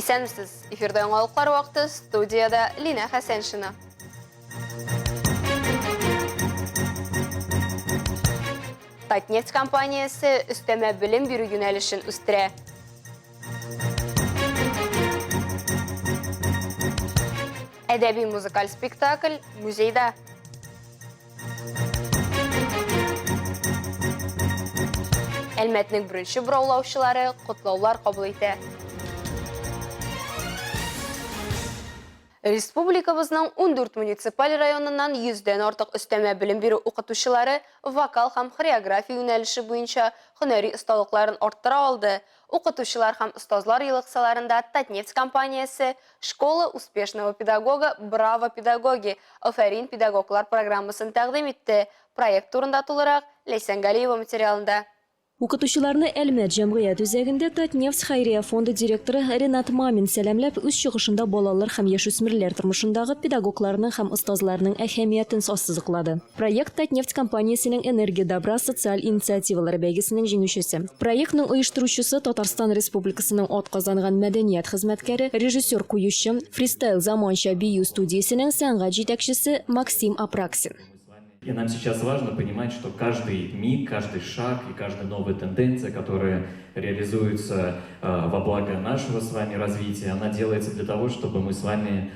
Исәнмесез! Эфирда яңалыклар вакыты, студиядә Линә Хәсәншина. Татнефть компаниясе өстәмә белем бирү юнәлешен үстерә. Әдәби музыкаль спектакль музейда. Әлмәтнең беренче бораулаучылары котлаулар кабул итә. Республикабызның 14 муниципаль районыннан 100 дән артык өстәмә белем бирү укытучылары вокал һәм хореография юнәлеше буенча һөнәри осталыкларын арттыра алды. Укытучылар һәм остазлар елы кысаларында Татнефть компаниясе Школа успешного педагога Браво, педагоги! Афәрин, педагоглар программасын тәкъдим итте. Проект турында тулырак Ләйсән Галиева материалында. Укытучыларны Әлмәт җәмгыять үзәгендә Татнефть хәйрия фонды директоры Ренат Мамин сәламләп, үз чыгышында балалар һәм яшүсмерләр тормышындагы педагогларның һәм остазларның әһәмиятен ассызыклады. Проект Татнефть компаниясенең Энергия добра социаль инициативалары бәйгесенең җиңүчесе. Проектның оештыручысы, Татарстан Республикасының атказанган мәдәният хезмәткәре, режиссер-куючы, Фристайл заманча бию студиясенең сәнгать җитәкчесе Максим Апраксин. И нам сейчас важно понимать, что каждый миг, каждый шаг и каждая новая тенденция, которая реализуется во благо нашего с вами развития, она делается для того, чтобы мы с вами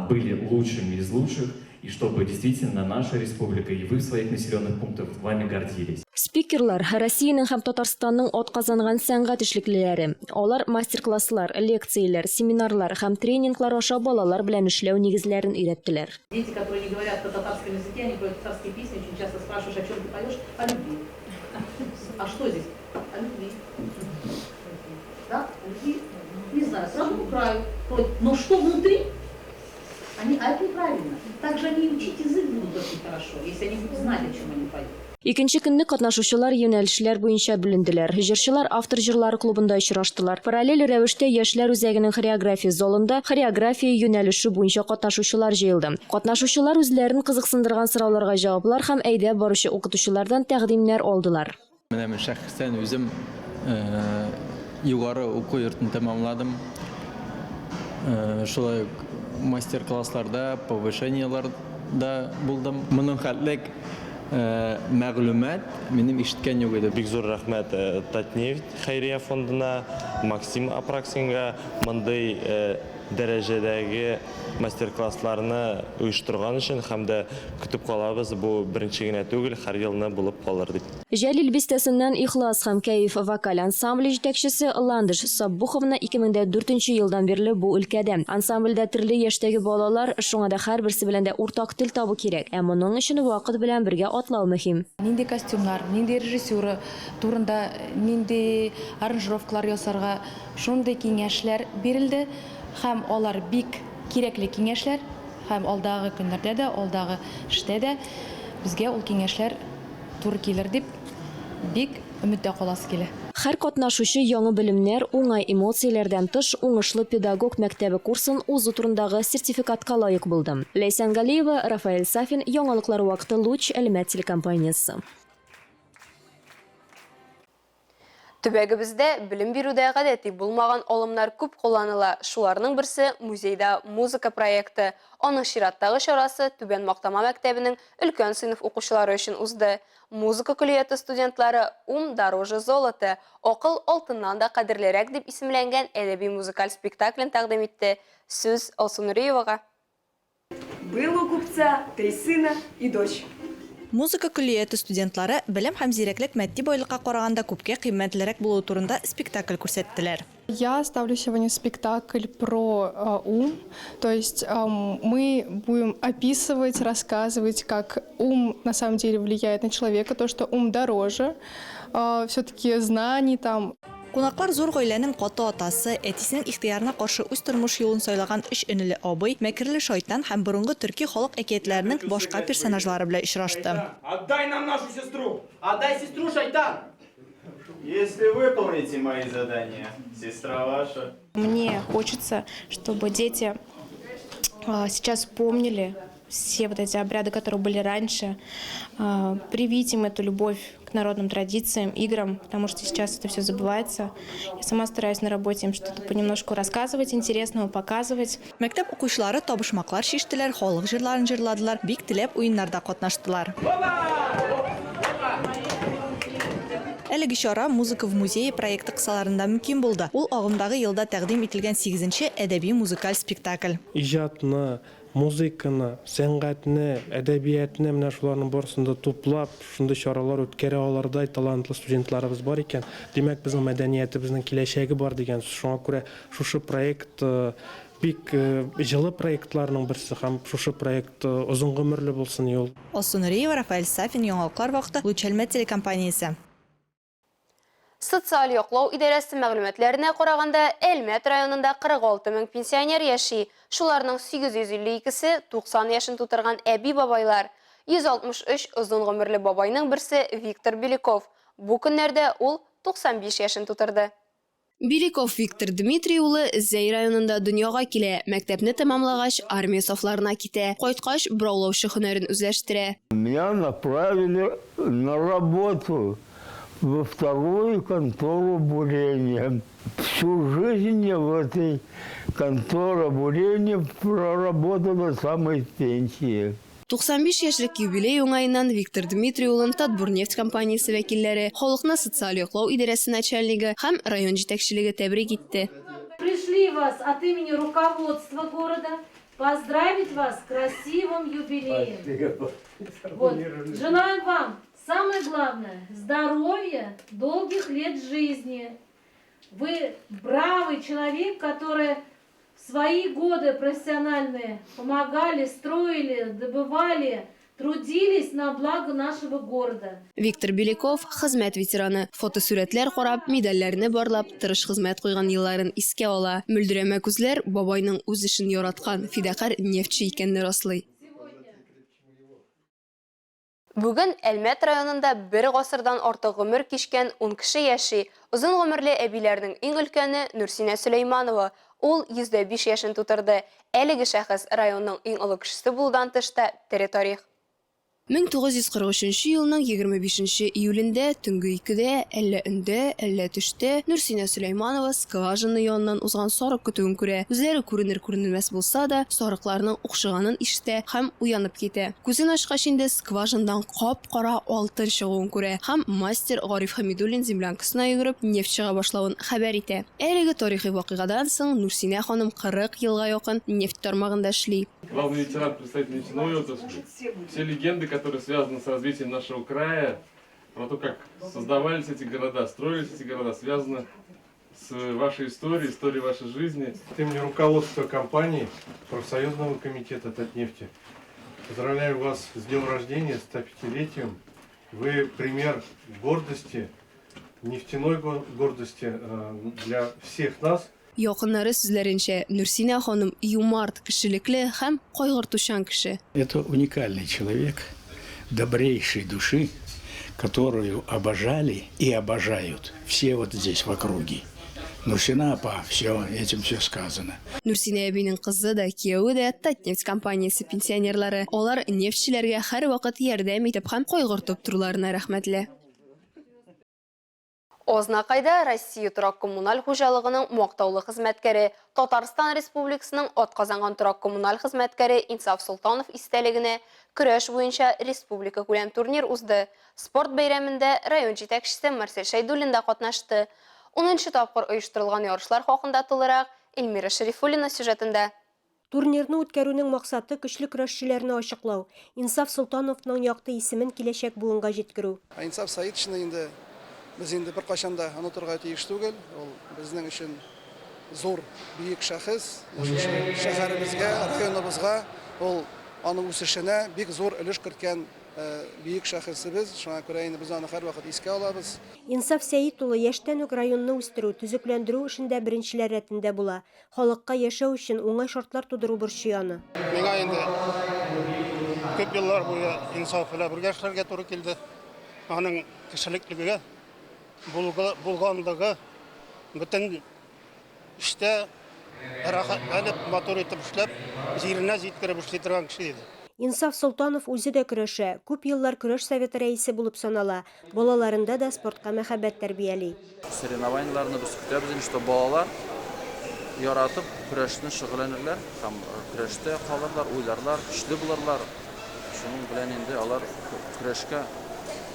были лучшими из лучших, и чтобы действительно наша республика и вы в своих населенных пунктах вами гордились. Спикерлар, Россиянең һәм Татарстанның атказанган сәнгать эшлеклеләре. Алар мастер-класслар, лекцияләр, семинарлар һәм тренинглар аша балалар белән эшләү нигезләрен өйрәттеләр. Дети, которые не говорят на татарском языке, они поют татарские песни, очень часто спрашиваешь, о чем ты поешь? О любви. А что здесь? О любви. Да? О любви. Не знаю, к родному краю. Но что внутри? Они, а это неправильно. Также они и учить язык будут очень хорошо, если они будут знать, о чем они поют. Икенче көнне катнашучылар юнәлешләр буенча бүленделәр. Җырчылар автор җырлары клубында очраштылар. Параллель рәвештә Яшьләр үзәгенең хореография залында хореография юнәлеше буенча катнашучылар җыелды. Катнашучылар үзләрен кызыксындырган сорауларга җаваплар һәм әйдәп баручы укытучылардан тәкъдимнәр алдылар. Менә мин шәхсән үзем югары уку йортын тәмамладым. Шулай ук мастер-классларда, повышениеларда булдым. Моның хәтлек мәгълүмат минем ишеткән юк иде. Бик зур рәхмәт Татнефть хәйрия фондына, Максим Апраксинга мондый дәрәҗәдәге мастер-классларны оештырган өчен һәм дә көтеп калабыз, бу беренче генә түгел, һәр елны булып калыр дип. Җәлил бистәсеннән Ихлас һәм Кәеф вокаль ансамбле җитәкчесе Ландыш Саббуховна 2004 нче елдан бирле бу өлкәдә. Ансамбльдә төрле яшьтәге балалар, шуңа да һәрберсе белән дә уртак тел табу кирәк. Ә моның өчен вакыт белән бергә атлау мөһим. Нинди костюмнар, нинди режиссура турында, нинди аранжировкалар ясарга, Шундый киңәшләр бирелде һәм алар бик кирәкле киңәшләр һәм алдагы көннәрдә дә, алдагы эштә дә безгә ул киңәшләр туры килер дип бик өметтә каласы килә. Һәр катнашучы яңа белемнәр, уңай эмоцияләрдән тыш, уңышлы педагог мәктәбе курсын узу турындагы сертификатка лаек булды. Ләйсән Галиева, Рафаэль Сафин, Яңалыклар вакыты Луч, Әлмәт телекомпаниясе. Төбәгебездә белем бирүдә гадәти булмаган алымнар күп кулланыла. Шуларның берсе, Музейда музыка проекты. Аның чираттагы чарасы Түбән Мактама мәктәбенең өлкән сыйныф укучылары өчен узды. Музыка көллияте студентлары Ум дороже золота, Акыл алтыннан да кадерлерәк дип исемләнгән әдәби-музыкаль спектаклен тәкъдим итте. Сүз Алсу Нуриевага. Был у купца три сына и дочь. Музыка көллияте студентлары белем һәм зирәклек матди байлыкка караганда күпкә кыйммәтлерәк булуы турында спектакль күрсәттеләр. Я ставлю сегодня спектакль про ум, то есть мы будем описывать, рассказывать, как ум на самом деле влияет на человека, то, что ум дороже, все-таки знаний там. Кунаклар зур гаиләнең каты атасы, әтисенең ихтыярына каршы үз тормыш юлын сайлаган өч энеле абый, мәкерле шайтан һәм борынгы төрки халык әкиятләренең башка персонажлары белән очрашты. Отдай нам нашу сестру! Отдай сестру, шайтан! Если выполните мои задания, сестра ваша. Мне хочется, чтобы дети сейчас помнили все вот эти обряды, которые были раньше, привить им эту любовь. к народным традициям, играм, потому что сейчас это все забывается. Я сама стараюсь на работе им что-то понемножку рассказывать интересного, показывать. Мәктәп укучылары табышмаклар чиштеләр, халык җырларын җырладылар, бик теләп уеннарда катнаштылар. Әлеге чара Музыка в музее проекты кысаларында мөмкин булды. Ул агымдагы елда тәкъдим ителгән сигезенче әдәби-музыкаль спектакль. Иҗатны, музыканы, сәнгатьне, әдәбиятны, менә шуларның барысын да туплап, шундый чаралар үткәрә алырдай талантлы студентларыбыз бар икән, димәк, безнең мәдәниятебезнең киләчәге бар дигән сүз. Шуңа күрә шушы проект бик җылы проектларның берсе һәм шушы проект озын гомерле булсын и ул. Алсу Нуриева, Рафаэль Сафин, Яңалыклар вакыты, Луч Әлмәт телекомпаниясе. Социаль яклау идарәсе мәгълүматларына караганда, Әлмәт районында 46 мең пенсионер яши. Шуларның 852-се 90 яшен тутырган әби-бабайлар. 163 озын гомерле бабайның берсе Виктор Беляков. Бу көннәрдә ул 95 яшен тутырды. Беляков Виктор Дмитрий улы Зәй районында дөньяга килә. Мәктәпне тәмамлагач, армия сафларына китә. Кайткач, бораулаучы һөнәрен үзләштерә. Меня направили на работу во вторую контору бурения. Всю жизнь я в этой конторе бурения проработал до самой пенсии. 95 яшьлек юбилей уңаеннан Виктор Дмитрий улын Татбурнефть компаниясе вәкилләре, халыкны социаль яклау идарәсе начальнигы һәм район җитәкчелеге тәбрик итте. Пришли вас от имени руководства города поздравить вас с красивым юбилеем. Вот. Желаем вам самое главное здоровья, долгих лет жизни. Вы бравый человек, который в свои годы профессиональные помогали, строили, добывали, трудились на благо нашего города. Виктор Беляков, хезмәт ветераны, фотосурәтләр карап, медальләрне барлап, тырыш хезмәт куйган елларын искә ала. Мөлдерәмә күзләр бабайның үз эшен яраткан, фидакарь нефтьче икәнне раслый. Бүген Әлмәт районында бер гасырдан артык гомер кичкән ун кеше яши. Озын гомерле әбиләрнең иң өлкәне Нурсинә Сөләйманова. Ул 105 яшен тутырды. Әлеге шәхес районның иң олы кешесе булудан тыш та тере тарих. 1943 елның 25 нче июлендә төнге икедә, әллә өндә, әллә төштә, Нурсинә Сөләйманова скважина яныннан узган сарык көтүен күрә. Үзләре күренер-күренмәс булса да, сарыкларның укшыганын ишетә һәм уянып китә. Күзен ачкач инде скважинадан кап-кара алтын чыгуын күрә һәм мастер Гариф Хәмидуллин землянкасына йөгереп, нефть чыга башлавын хәбәр итә. Әлеге тарихи вакыйгадан соң Нурсинә ханым 40 елга якын нефть тармагында эшли. Главный ветеран, представитель нефтяной отрасли. Все легенды, которые связаны с развитием нашего края, про то, как создавались эти города, строились эти города, связаны с вашей историей, историей вашей жизни. От имени руководства компании, профсоюзного комитета Татнефти, поздравляю вас с днем рождения, с 105-летием. Вы пример гордости, нефтяной гордости для всех нас. Якыннары сүзләренчә, Нурсинә ханым юмарт, кешелекле һәм кайгыртучан кеше. Это уникальный человек, добрейшей души, которую обожали и обожают все вот здесь в округе. Нурсина апа, все, этим все сказано. Нурсинә әбинең кызы да, кияве дә Татнефть компаниясе пенсионерлары. Алар нефтьчеләргә һәрвакыт ярдәм итеп һәм кайгыртып торуларына рәхмәтле. Азнакайда Россия торак-коммуналь хуҗалыгының мактаулы хезмәткәре, Татарстан Республикасының атказанган торак-коммуналь хезмәткәре Инсаф Солтанов истәлегенә көрәш буенча республикакүләм турнир узды. Спорт бәйрәмендә район җитәкчесе Марсель Шәйдуллин да катнашты. Унынчы тапкыр оештырылган ярышлар хакында тулырак Эльмира Шәрифуллина сюжетында. Турнирны үткәрүнең максаты, көчле көрәшчеләрне ачыклау, Инсаф Солтановның якты исемен киләчәк буынга җиткерү. Ә Инсаф Саитовичны инде без инде беркайчан да онытырга тиеш түгел. Ул безнең өчен зур, бөек шәхес. Шушы шәһәребезгә, районыбызга, ул аның үсешенә бик зур өлеш керткән бөек шәхесебез. Шуңа күрә инде без аны һәрвакыт искә алабыз. Инсаф Сәет улы яшьтән үк районны үстерү, төзекләндерү эшендә беренчеләр рәтендә була. Халыкка яшәү өчен уңай шартлар тудыру борчый аны. Миңа инде күп еллар буе Инсаф белән бергә эшләргә туры килде. Аның кешелеклеге, булганлыгы, бөтен эштә рәхәтләнеп, матур итеп эшләп, җиренә җиткереп эшли торган кеше иде. Инсаф Солтанов үзе дә көрәшә, күп еллар көрәш советы рәисе булып санала, балаларында да спортка мәхәббәт тәрбияли. Соревнованиеләрне без көтәбез инде, что балалар яратып көрәшне шөгыльләнерләр һәм көрәштә калырлар, уйларлар, көчле булырлар. Шуның белән инде алар көрәшкә,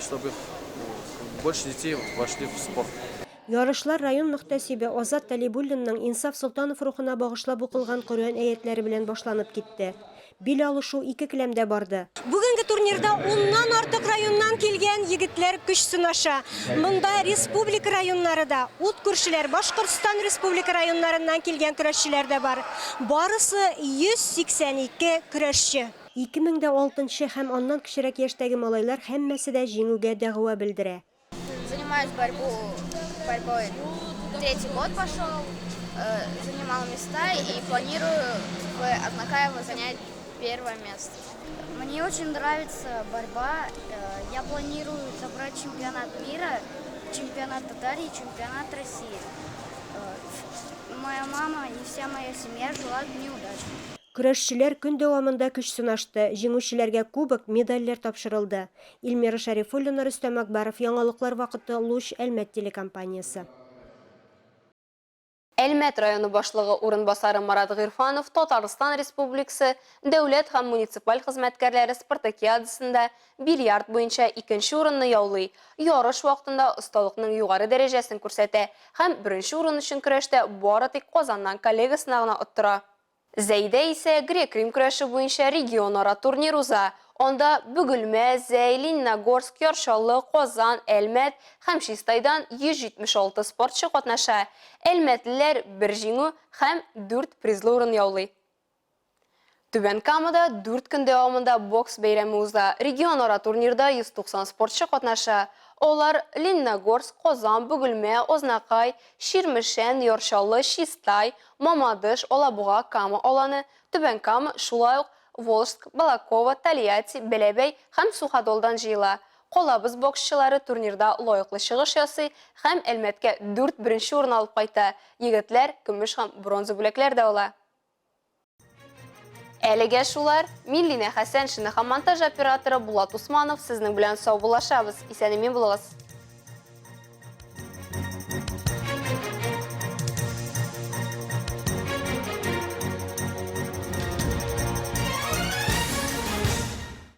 чтобы их больше детей вошли в спорт. Ярышлар район мөхтәсибе Азат Талибуллинның Инсаф Солтанов рухына багышлап укылган Коръән әятләре белән башланып китте. Бил алышу ике келәмдә барды. Бүгенге турнирда уннан артык районнан килгән егетләр көч сынаша. Монда республика районнары да, ут күршеләр Башкортстан Республика районнарыннан килгән көрәшчеләр дә бар. Барысы 182 көрәшче. 2006 нчы һәм аннан кечерәк яшьтәге малайлар һәммәсе дә җиңүгә дәгъва белдерә. Занимаюсь борьбу, борьбой третий год пошел, э, занимал места и планирую в Азнакаево занять первое место. Мне очень нравится борьба. Э, я планирую забрать чемпионат мира, чемпионат Татарии, чемпионат России. Э, моя мама и вся моя семья желают мне удачи. Көрәшчеләр көн дәвамында көч сынашты, җиңүчеләргә кубок, медальләр тапшырылды. Илмира Шәрифуллина, Рөстәм Акбаров, Яңалыклар вакыты, Луч, Әлмәт телекомпаниясе. Әлмәт районы башлыгы урынбасары Марат Гыйрфанов Татарстан Республикасы дәүләт һәм муниципаль хезмәткәрләре спартакиадасында бильярд буенча икенче урынны яулый, ярыш вакытында осталыкның югары дәрәҗәсен күрсәтә һәм беренче урын өчен көрәштә бары тик Казаннан коллегасына гына оттыра. Зәйдә исә грек-рим көрәше буенча регионара турнир уза. Анда Бөгелмә, Зәй, Лениногорск, Яр Чаллы, Казан, Әлмәт һәм Чистайдан 176 спортчы катнаша. Әлмәтлеләр бер җиңү һәм дүрт призлы урын яулый. Түбән Камада дүрт көн дәвамында бокс бәйрәме уза. Регионара турнирда 190 спортчы катнаша. Алар Лениногорск, Казан, Бөгелмә, Азнакай, Чирмешән, Яр Чаллы, Чистай, Мамадыш, Алабуга, Кама Аланы, Түбән Кама, шулай ук Волжск, Балаково, Тольятти, Бәләбәй һәм Суходолдан җыела. Калабыз боксчылары турнирда лаеклы чыгыш ясый һәм Әлмәткә дүрт беренче урын алып кайта. Егетләр көмеш һәм бронза бүләкләр дә ала. Әлегә шулар. Мин Линә Хәсәншина һәм монтаж операторы Булат Усманов сезнең белән саубуллашабыз. Исән-имин булыгыз.